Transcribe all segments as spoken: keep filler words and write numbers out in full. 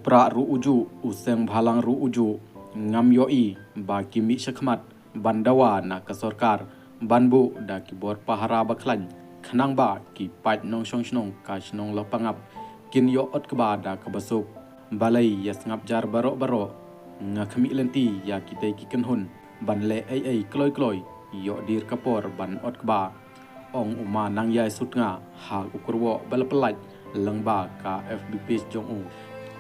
Prah ruh u juh, u seng bhalang ruh u juh, ngam ïohi ba ki mih shakhmat ban dawa na ka sorkar ban buh da ki bor pahara ba khlaiñ, khnang ba ki paid nongshong shnong ka shnong Lapangap kin ïoh ot kba da kaba suk. Balei ïa sngap jar baroh baroh, nga khmih lynti ïa kitei ki kynhun ban leh ei ei kloi kloi, ïoh dir ka por ban ot kba, ong u Ma Nangyai Sutnga ha u kyrwoh ba la pyllait lyngba ka F B page jong u.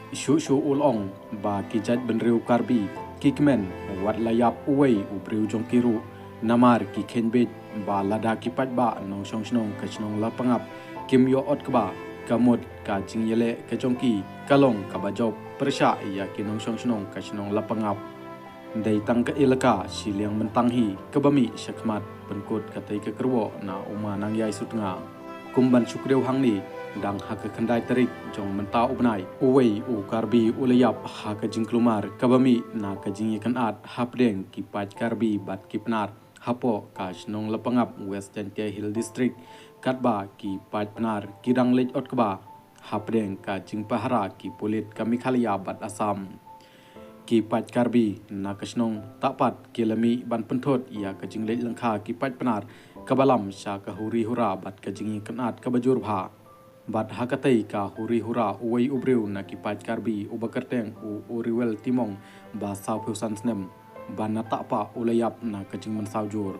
Shuh shuh u la ong ba ki jait bynriew Karbi ki kmen wat la ïap uwei u briew jong ki ruh, namar ki kheiñ beit ba lada ki paidbah nongshong shnong ka shnong Lapangap kim ïoh ot kba, ka mut ka jingïaleh ka jong ki ka long kaba jop pyrshah ïa ki nongshong shnong ka shnong Lapangap. Dei tang ka Elaka Shilliang Myntang hi kaba mih shakhmat, pynkut katei ka kyrwoh na u Ma Nangyai Sutnga. Kum ban shu kdew hangne, dang ha ka khyndai tarik jong mynta u bnai, uwei u Karbi u la ïap ha ka jingkulmar kaba mih na ka jingïakynad hapdeng ki paid Karbi bad ki Pnar hapoh ka shnong Lapangap, West Jaintia Hills District, katba ki paid Pnar ki dang leit ot kba hapdeng ka jingpahara ki pulit ka Meghalaya bad Assam. Ki paid Karbi na ka shnong Tahpat ki la mih ban pynthut ïa ka jingleit lyngkha ki paid Pnar kaba lam sha ka huri hura bad ka jingïakynad kaba jur bha. Bad ha katei ka huri hura, uwei u briew na ki paid Karbi uba kyrteng u Uriwel Timong, ba sawphew san snem, ba na Tahpat, u la ïap na ka jingmynsaw jur.